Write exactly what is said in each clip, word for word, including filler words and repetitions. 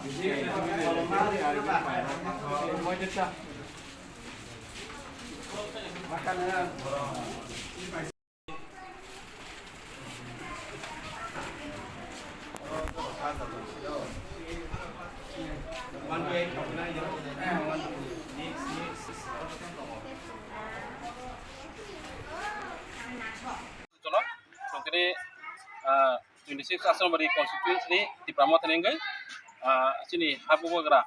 Jono, chwng tini, ah, twenty six Asrambari constituency ni Tipra Motha ni wngwi, ah, chini ha bubagra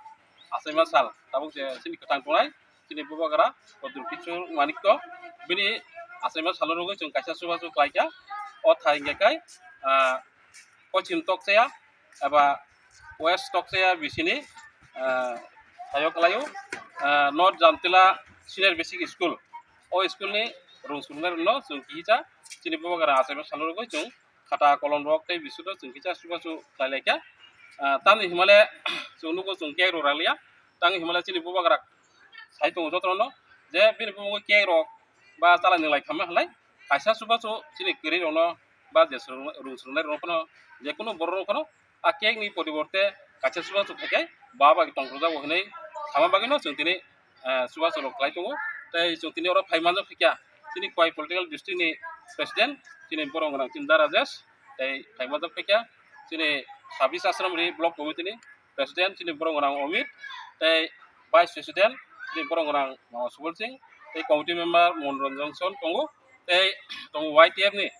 achaima sal, tabuk je chini kwthang tongnai, chini bubagra Pradyot Kishore Manikya, bini achaima salo rwgwi chwng kaisa chubachu khlaikha. O thai hwnkhe kai, ah, Pochim Tokchaya eba West Tokchaya bisini, ah, thaio khlaio, ah, North Jamtila Senior Basic School. O school ni rung swrwngnairokno chwng kisa chini bubagra achaima salo rwgwi chwng khata kolom rok tei bisukno chwng kisa chubachu khlai laikha. Ah, tamni himale chwng nugo chwng cake rok raliya. Tang himale chini bubagra sai tongo jotono je bini bubagra cake rok ba chalai nwnglai khamma halai kaisa chubachu chini kwrwi rokno ba je swrwng-, rung swrwngnai rokno phano je kunu borok rok phano a cake ni poriborte kaisa chubachu khaikhe ba bai tongthokjago hinwi sama bagwino chwng tini, eh, chubachu rok khlai tongo. Tei chwng tini oro phai manjak phaikha chini Khowai political district ni president chini borok gwnang chini Da Rajesh, tei phai manjak phaikha chini Sabis Asrambari block committee ni president chini borok gwnang Omit, tei vice president chini borok gwnang, uh, Subal Singh, tei committee member Monoranjan Son tongo, tei tongo Y T F ni,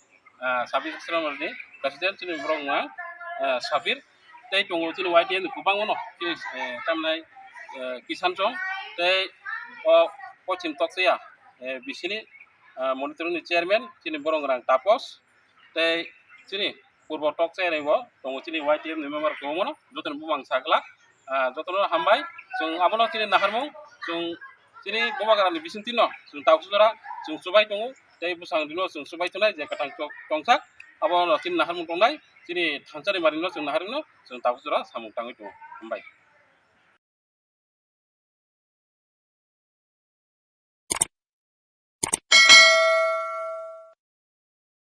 ah, Sabir Srongmar ni president chini borok wngkha, ah, Sabir, tei tongo chini Y T F ni kwbangma no chini, eh, tamnai, eh, Kisan Chong, tei o Pochim Tokchaya, eh, bisini, ah, monitoring ni chairman chini borok wngkha Tapos, tei chini purbo Tokchaya ni bo tongo chini Y T F ni member kwbangma no joto ni bumang sa glak, ah, joto no hambai. Chwng abono chini naharmung, chwng chini bubagra ni bisingtwi no chwng tabuk jora chwng chubai tongo. Tei bwsang rino chwng chubai tongnai je kwthang chok-, tongsak, abo no chini naharmung tongnai, chini thansa ni mari no chwng naharmung no chwng tabuk jora samung tangwi tongo. Hambai.